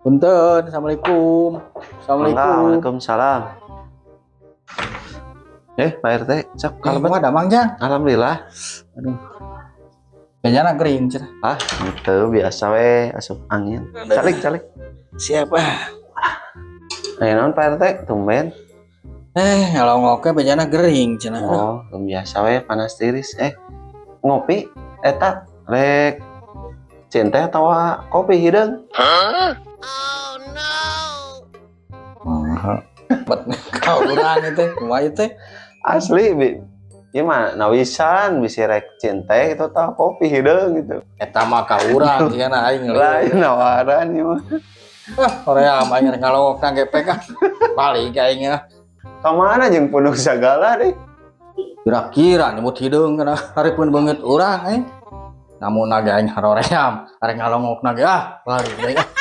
Punten, assalamualaikum. Mangga, Assalamualaikum. waalaikumsalam. Eh, Pak RT, sok Kalau kalebet. Ada Mang Jang. Alhamdulillah. Aduh. Kayaknya kering cenah. Ah, gitu biasa we, asup angin. Calik, calik. Siapa? Ayo naon, Pak RT, tumben. Eh, kalau ngoke bejana gering cenah. Oh, biasa we, panas tiris. Eh, ngopi eta rek cin teh atawa kopi hideung? Bet kau urang itu, kumaha ieu teh? Asli bi. Ieu mah nawisan bisi rek cin teh itu tah kopi hideung gitu. Eta mah ka urang sigana aing. Lain nawaran ieu mah. Ah, hoream aing rek ngalongok nang gepek ah. Balik aing ah. Kamana jeung punduk sagala deh. Kira-kira nyebut hideung kana hareupeun beungeut urang aing. Namun naga aing haroream, arek ngalongok ge ah, balik deui ah.